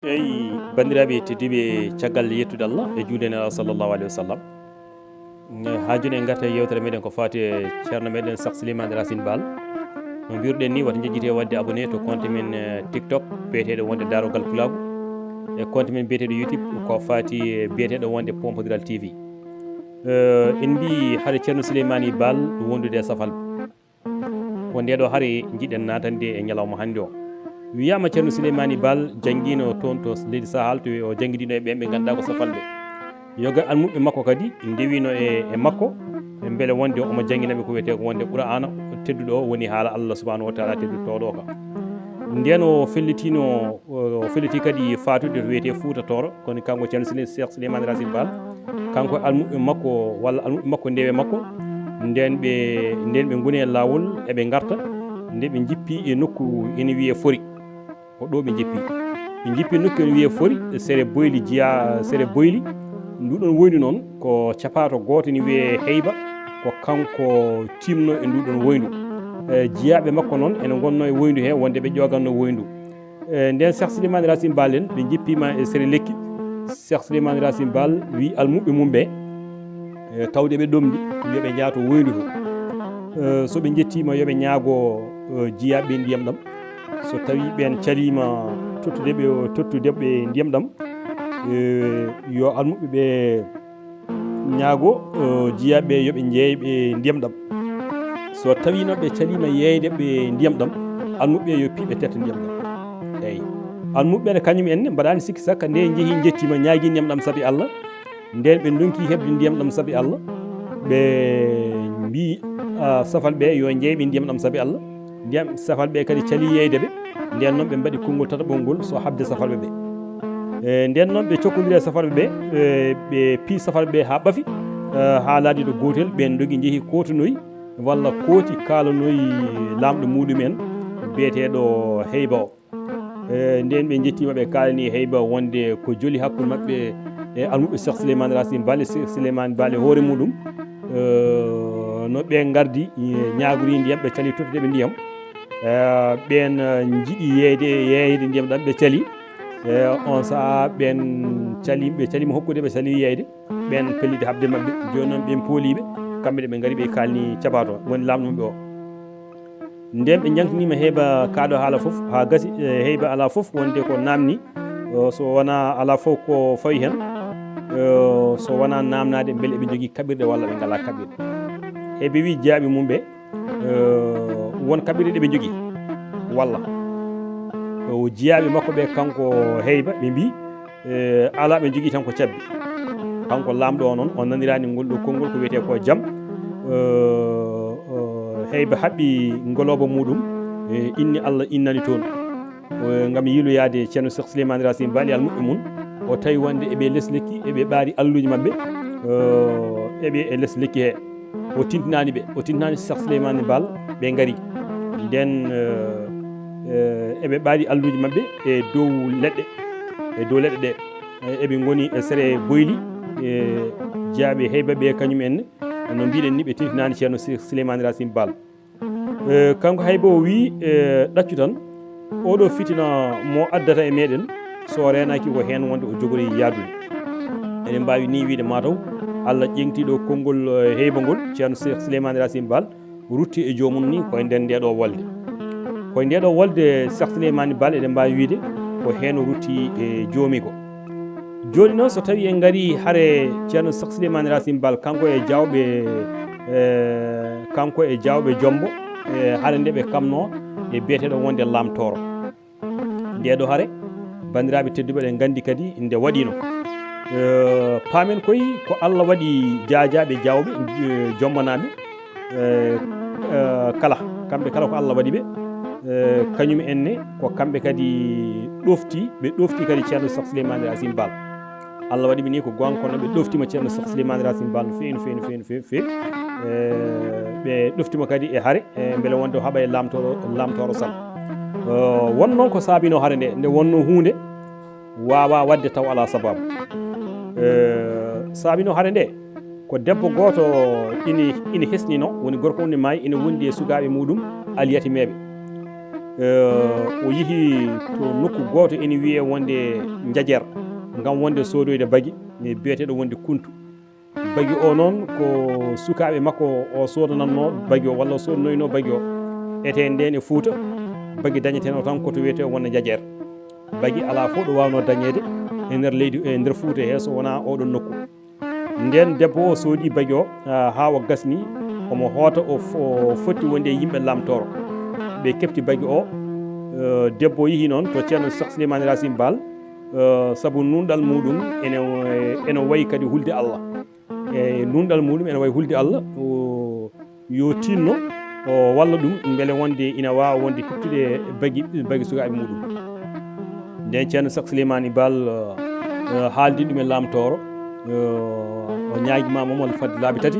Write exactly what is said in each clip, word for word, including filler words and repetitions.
Eyi, banndiraaɓe tedduɓe, caggal yettude Allah e juulde Nelaaɗo sallallahu alayhi wa sallam, haa jooni en ngarta e yeewtere meɗen ko faati e ceerno meɗen Cheikh Souleymane Racine Baal. No mbiruɗen ni, wata njejjite waɗde abonné to compte men, eh, TikTok biyeteeɗo wonde Daarogal Pulaagu, e compte men biyeteeɗo YouTube ko faati e biyeteeɗo wonde Pompodiral T V. Eh, en mbii hare ceerno Souleymane Baal wondude e safalɓe. Ko nde ɗo hare njiɗen naatande e ñalawma hannde o. Wiyaama ceerno Souleymane Baal janngiino toon to leydi Sahal, to o janngidino e ɓeen ɓe ngannduɗaa ko safalɓe. Yoga almuɓɓe makko kadi ndewino e, e makko, mbele wonde omo janngina ɓe ko wiyetee ko wonde Qur'aana tedduɗo o woni haala Allah subhanahu wa taala tedduɗo towɗo o ka. Ndeen o fellitino, o felliti kadi faatude to wiyetee Fuuta Tooro, kono kanko ceerno Sule-, Cheikh Souleymane Racine Baal, kanko e almuɓɓe makko walla almuɓɓe makko ndewe makko, ndeen ɓe, ndeen ɓe ngoni e laawol eɓe ngarta, nde ɓe njippi e nokku ene wiyee Fori. Ko ɗo ɓe njippi. Ɓe njippi nokku ene wiyee Fori, e sere Boyli, jiya sere Boyli. Nduɗon woyndu noon ko capaato gooto ene wiyee Heyba, ko kanko tiimno e nduɗon woyndu. E jiyaaɓe makko noon ene ngonno e woyndu he wonde ɓe ƴooganno woyndu. E nden Cheikh Souleymane Racine Baal en, ɓe njippiima e sere lekki. Cheikh Souleymane Racine Baal wi almuɓɓe mum ɓe, e tawde ɓe ɗomɗi, yo ɓe njaato woyndu to. E so ɓe njettiima, yo ɓe ñaago, e, jiyaaɓe ndiyam ɗam. So tawi ɓeen caliima tottude ɓe, tottude ɓe ndiyam ɗam, e, yo almuɓɓe ɓe ñaago, e, jiyaaɓe yo ɓe njeey ɓe ndiyam ɗam. So tawi noon ɓe caliima yeeyde ɓe ndiyam ɗam, almuɓɓe yo piɓe tetta ndiyam ɗam. Eyi. Almuɓɓe ne kañum en ne mbaɗaani sikki sakka nde njehi njettiima ñaagi ndiyam ɗam sabi Allah. Nden ɓe ndonki heɓde ndiyam ɗam sabi Allah. Ɓe mbii, a, safalɓe yo njeey ɓe ndiyam ɗam sabi Allah. Ndiyam safalɓe kadi cali yeeyde ɓe. Nden noon ɓe mbaɗi konngol tataɓol ngol so haɓde safalɓe ɓe. E, nden noon ɓe cokkondiri e safalɓe ɓe, e, ɓe pii safalɓe ɓe haa ɓafi, e, haa laaɗi ɗo gootel, ɓeen ndogi njehi kootonoyi walla kooti kaalanoyi laamɗo muɗum en biyeteeɗo Heyba o. E, nden ɓe njettiima, ɓe kaalani Heyba wonde ko joli hakkunde maɓɓe e almuɓɓe Cheikh Souleymane Racine Baal, Cheikh Souleymane Baal e hoore muɗum, e, no ɓe ngardi, e, ñaagori ndiyam, ɓe cali tottude ɓe ndiyam. E, ɓeen, e, njiɗi yeeyde, yeeyde ndiyam ɗam, ɓe cali. E, on sahaa ɓeen cali, ɓe caliima hokkude, ɓe cali yeeyde. Ɓeen pelliti haɓde maɓɓe. Jooni noon ɓeen pooliiɓe, kamɓe ne ɓe ngari, ɓe kaalni capaato, woni laamɗo maɓɓe o. Nden ɓe njaŋtiniima Heyba kaaɗo haala fof, haa gasi, e, Heyba alaa fof wonde ko naamni, o, so wonaa alaa fof ko fawi heen, o, so wonaa naamnaade mbele eɓe njogii kaɓirɗe walla ɓe ngalaa kaɓirɗe. Heyba wi jiyaaɓe mum ɓe, o, won kaɓirɗe ɗe ɓe njogii walla. O, jiyaaɓe makko ɓe, kanko Heyba, ɓe mbii, e, alaa, ɓe njogii tan ko cabbi. Kanko laamɗo o noon, o naniraani ngol ɗo konngol ko wiyetee ko jam. E, e, Heyba haɓɓi ngolooba muɗum, e, inni Allah innani toon. E, ngam yiiloyaade ceerno Cheikh Souleymane Racine Baal e almuɓɓe mum. O tawi wonde eɓe les lekki, eɓe ɓaari alluuji maɓɓe, e, eɓe e les lekki he. O tintinaani ɓe, o tintinaani Cheikh Souleymane Baal, ɓe ngari. Nden, e, e, eɓe ɓaari alluuji maɓɓe e dow leɗɗe, e dow leɗɗe ɗe. E, eɓe ngoni e sere Boyli, e, jiyaaɓe Heyba ɓe kañum en, no mbiɗen ni, ɓe tintinaani ceerno Sou-, Souleymane Racine Baal. E, kanko Heyba o wii, e, ɗaccu tan, oɗo fitina mo addata e meɗen, so reenaaki ko heen wonde o jogori yaadude. Eɗen mbaawi ni wiide mataw Allah ƴeŋti ɗo konngol, e, Heyba ngol, ceerno Cheikh Souleymane Racine Baal, rutti e joomum ni koye nder nde ɗo wolde. Koye nde ɗo wolde Cheikh Souleymane Baal eɗen mbaawi wiide ko heen o rutti e joomi ko. Jooni noon so tawi en ngari hare ceerno Cheikh Souleymane Racine Baal kanko e jawɓe, e, kanko e jawɓe Jombo, e, hare nde ɓe kamno e biyeteɗo wonde Lam Tooro. Nde ɗo hare, banndiraaɓe tedduɓe, eɗen nganndi kadi nde waɗino. E, paamen koy ko Allah waɗi jaajaaɓe jawɓe, e, jommanaaɓe, e, e, kala. Kamɓe kala ko Allah waɗi ɓe. E, kañum en ne ko kamɓe kadi ɗofti, ɓe ɗofti kadi ceerno Cheikh Souleymane Racine Baal. Allah waɗi ɓe ni ko goonga, kono ɓe ɗoftima ceerno Cheikh Souleymane Racine Baal no feewi, no feewi, no feewi, no feewi. E, ɓe ɗoftima kadi e hare, e, mbele wonde o haɓa e Lam Tooro, Lam Tooro Sal. E, won noon ko saabino hare nde, nde wonno huunde waawa waɗde taw alaa sabaabu. E, saabino hare nde ko debbo gooto ina, ina hesnino, woni gorko woni maayi, ina wondi e sukaaɓe muɗum alyatimeeɓe. Eh, o yehi to nokku gooto ene wiyee wonde Njajeer, ngam wonde soodoyde bagi, e biyeteeɗo wonde Kuntu. Bagi o noon ko sukaaɓe makko o soodanannoo bagi o, walla o soodanoynoo bagi o. Etee ndeen e Fuuta, bagi dañeteeno tan ko to wiyetee wonde Njajeer. Bagi alaa fof ɗo waawnoo dañeede e nder leydi, e nder Fuuta he, so wonaa oɗon nokku. Ndeen debbo o soodi bagi o, ah, haa o gasni, omo hoota o fo-, o fotti wonde e yimɓe Laamtooro. Ɓe keɓti bagi o, eh, debbo o yehi noon to Ceerno Seek Suleymaani Raasin Baal, eh, sabu nuunɗal muuɗum ene, ene wayi kadi hulde Allah. E nuunɗal muuɗum ene wayi hulde Allah, o, yo tinno, o walla ɗum mbele wonde ina waawa wonde heɓtude bagi, bagi sukaaɓe muuɗum. Nden Ceerno Seek Suleymaani Baal, eh, haaldi ɗum e Laamtooro, eh, o ñaagiima mo mo fadde laabi tati,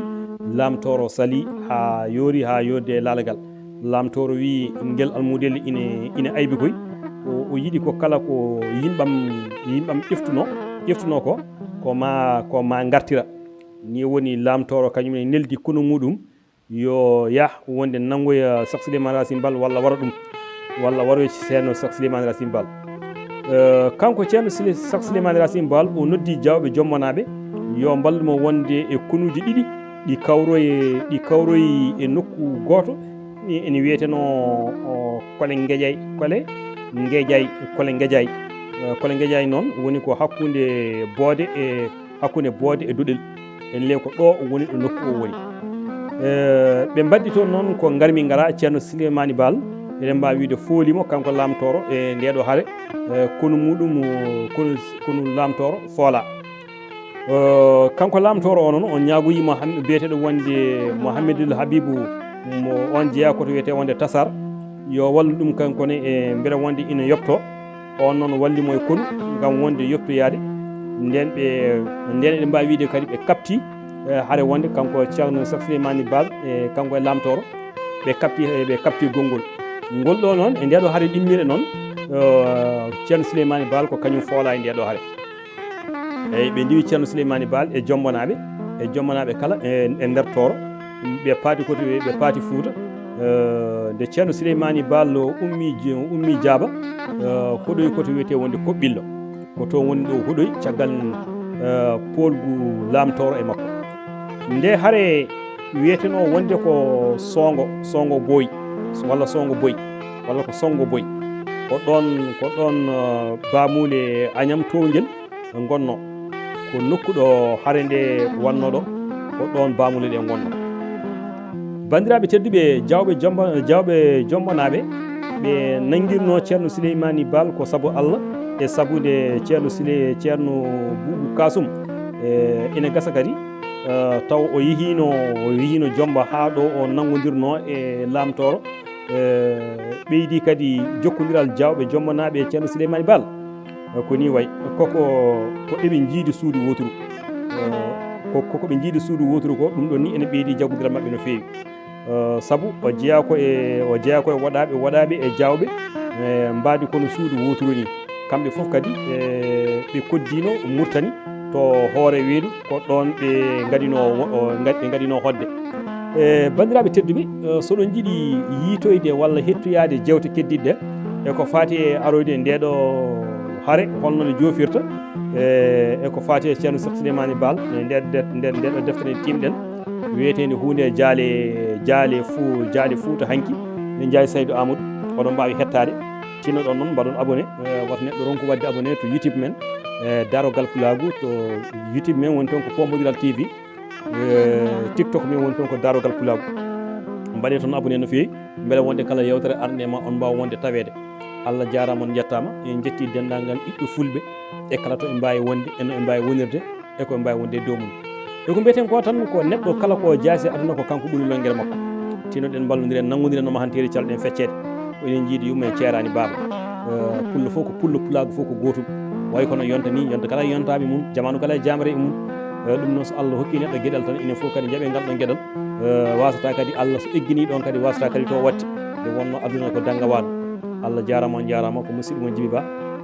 Laamtooro salii haa yoori, haa yoorde e laalagal. Laamtooro wiyi ngel almudel ina, ina aybi koy. O, o yiɗi ko kala ko yimɓam, yimɓam ƴeftunoo, ƴeftunoo ko, ko ma, ko ma ngartira. Ni woni Laamtooro kañum ne neldi konu muuɗum yo yah wonde nanngoya Seek Suleymaani Raasin Baal walla waro ɗum, walla waroya Ceerno Seek Suleymaani Raasin Baal. Eh, kanko Ceerno Sile-, Seek Suleymaani Raasin Baal, o noddi Jaawɓe Jommonaaɓe yo mballu mo wonde e konuuji ɗiɗi ɗi kawroyi, ɗi kawroyi e nokku gooto, ene wiyetenoo, o, Kole Ngejaay, Kole Ngejaay, Kole Ngejaay. Eh, Kole Ngejaay noon woni ko hakkunde Boode e hakkunde Boode e Duɗel. Ene le ko ɗo woni, ɗo nokku o woni. Eh, ɓe mbaɗi toon noon ko ngarmi ngara Ceerno Suleymaani Baal, eɗen mbaawi wiyde fooli mo kanko Laamtooro e ndeeɗo hare, eh, konu muuɗum, konu, konu Laamtooro foolaa. Eh, kanko Laamtooro o noon, o ñaagoyi mo ham-, biyeteeɗo wonde Muhammadul Habibu, mo on jeyaa ko to wiyetee wonde Tasar, yo wallu ɗum kanko ne e mbele wonde ina yoɓtoo. On noon walli mo e konu ngam wonde yoɓtoyaade. Nden ɓe, nden eɗen mbaawi wiyde kadi ɓe kaɓti, eh, hare wonde kanko Ceerno Seek Suleymaani Baal e kanko e Laamtooro, ɓe kaɓti, eh, ɓe kaɓti gonngol. Ngol ɗo noon, e ndeeɗo hare ɗimmire noon, eh, Ceerno Suleymaani Baal ko kañum foolaa e ndeeɗo hare. Eyi, ɓe ndiwi Ceerno Suleymaani Baal e Jommonaaɓe, e Jommonaaɓe kala e, e nder Tooro. Ɓe paati ko to, ɓe paati Fuuta. Eh, nde Ceerno Suleymaani Baal o ummi, je-, ummi Jaaba, eh, hoɗoyi ko to wiyetee wonde Koɓɓillo. Ko toon woni ɗo hoɗoyi caggal, eh, poolgu Laamtooro e makko. Nde hare wiyetenoo wonde ko Soongo, Soongo Boy, walla Soongo Boy, walla ko Sonngo Boy. Ko ɗoon, ko ɗoon, eh, Baamuule Añam Toowngel ngonnoo. Ko nokku ɗo hare nde wannoo ɗo, ko ɗoon Baamuule ɗe ngonnoo. Banndiraaɓe tedduɓe, Jaawɓe Jomba-, Jaawɓe Jombanaaɓe, ɓe nanngirnoo Ceerno Suleymaani Baal ko sabu Allah e sabu nde Ceerno Sule-, Ceerno Buubu Kaasum, e, ina gasa kadi, eh, taw o yehiino, o yehiino Jomba haa ɗo o nanngondirnoo e Laamtooro, eh, ɓeydi kadi jokkondiral Jaawɓe Jombanaaɓe e Ceerno Suleymaani Baal. Eh, ko nii wayi, koko, ko eɓe njiidi suudu wooturu. Eh, ko, koko ɓe njiidi suudu wooturu ko, ɗum ɗoon ni ene ɓeydi jaggondiral maɓɓe no feewi. Eh, sabu o jeyaa ko e, o jeyaa ko e woɗaaɓe, woɗaaɓe e Jaawɓe, eh, mbaadi kono suudu wooturu ni. Kamɓe fof kadi, eh, ɓe koddiino Murtani to hoore weedu, ko ɗoon ɓe ngadinoo wo-, o, nga-, ɓe ngadinoo hoɗde. Eh, banndiraaɓe tedduɓe, eh, so oɗon njiɗi yiitoyde walla hettoyaade jeewte keddiiɗe ɗe, e ko faati e aroyde e ndeeɗo hare, holno nde joofirta, eh, e ko faati e Ceerno Seek Suleymaani Baal, e nder, nder, nder, ndeeɗo deftere timɗen, wiyeteende huunde e jaale, jaale Fu-, jaale Fuuta hanki, e Njaay Saydu Aamadu, oɗon mbaawi hettaade. Tinno ɗon noon, mbaɗon abonné, eh, wata neɗɗo ronku waɗde abonné to YouTube men, eh, Darogal Pulaagu, to YouTube men woni toon ko Pombodiral T V, eh, TikTok men woni toon ko Darogal Pulaagu. Mbaɗee toon abonné no feewi, mbele wonde kala yewtere arnde ma on mbaawa wonde taweede. Allah jaaraama, on njettaama, en njetti denndaangal ɓiɓɓe fulɓe e kala to ɓe mbaawi wonde, e no ɓe mbaawi wonirde, e ko ɓe mbaawi wonde e dow mum. E ko mbiyeten ko tan, ko neɗɗo kala ko jaasi e aduna ko kanko ɓuri longere makko. Tinno ɗen mballondiren, nanngondiren no mahanteeri, calɗen fecceede. Ko enen njiidi yumma e ceeraani baaba. Eh, pullo fof ko pullo, pulaagu fof ko gootum. Wayi kono yonta ni, yonta kala e yontaaɓe mum, jamaanu kala e jaamre e mum. Eh, ɗum noon so Allah hokki neɗɗo geɗal tan, enen fof kadi njaɓen ngal ɗon geɗal. Eh, wasata kadi Allah so eggini ɗon kadi wasata kadi to watti. Nde wonno aduna ko dannga waalo. Allah jaaraama, on njaaraama, ko musidɗo mon Jibi Ba.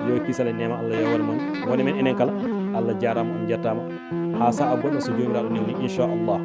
Yo kisal e neema Allah yowere mon. Wone men enen kala. Allah jaaraama, on njettaama. Haa sa'a goɗɗo so Joomiraaɗo newni, inchallah.